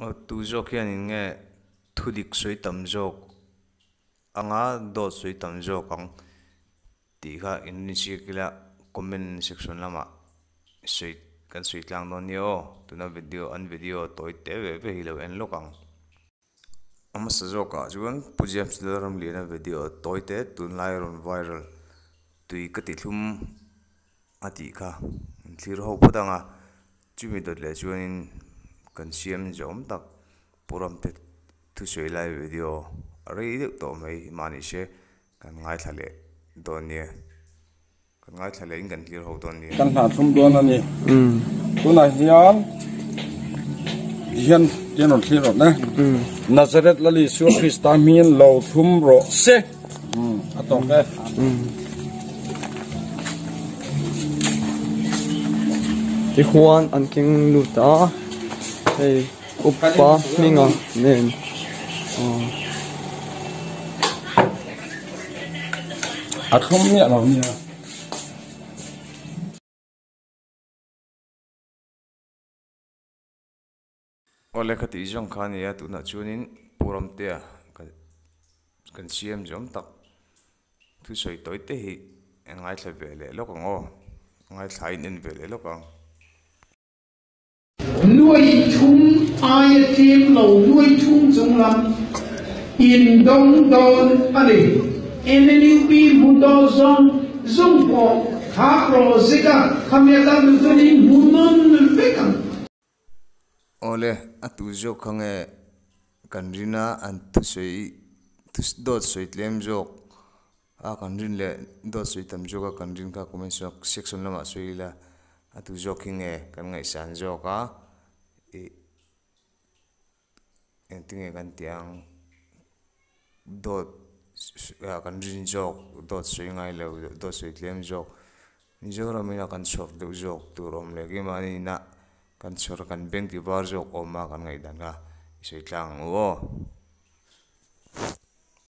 Aw tu zawk hianin nge thudik sawi tam zawk anga dawt sawi tam zawk ang tih kha inrinsiak ila comment section lamah sawi kan sawi tlang dawn nia aw. Tuna video an video tawi te ve ve hi lo en lawk ang. A hmasa zawkah chuan Pu James Lalramliana video tawi te tunlai rawn viral tui ka ti thlum a tih kha an thlir ho phawt ang a, chumi dawt leh chuanin kan siam zawm tak Pu Ramte thusawi lai video a rei deuh tawh mai mahni se kan ngaithla leh dawn nia. Kan ngaithla leh in kan thlir ho dawn nia. Kan hna thlum dawn a ni. Tunah hian hian hian rawn thlir rawh ne. Nazareth Lal Isua Krista hmingin lo thlum rawh se. A tawk e. Tichuan an keng lut a, hei upa hminga nen aw. A thlum miah lo nia. Aw lehkha tih zawng kha a nia tunah chuanin Pu Ramtea kan siam zawm tak thusawi tawi te hi a ngaithla ve leh lawk ang aw ngaithla in en ve leh lawk ang. Nuai thum aia tlem lo nuai thum chung lam in dawng dawn a ni. NLUP hmu dawn zawng zawng pawh kha project a khami atan duh chuan in hmu nawn vek ang. Awle, a tu zawk kha nge kan rin a, an thusawi dawt sawi tlem zawk a kan rin leh dawt sawi tam zawk a kan rin kha comment section lamah sawi ila a tu zawk hi nge kan ngaihsan zawk a ih engtin nge kan tih ang dawt kan rin zawk dawt sawi ngai lo dawt sawi tlem zawk Mizoram ina kan chhuak deuh zawk tur awm leh keimahni ina kan chhuar kan beng ti var zawk awm a kan ngaihdan kha i sawi tlang ang u aw.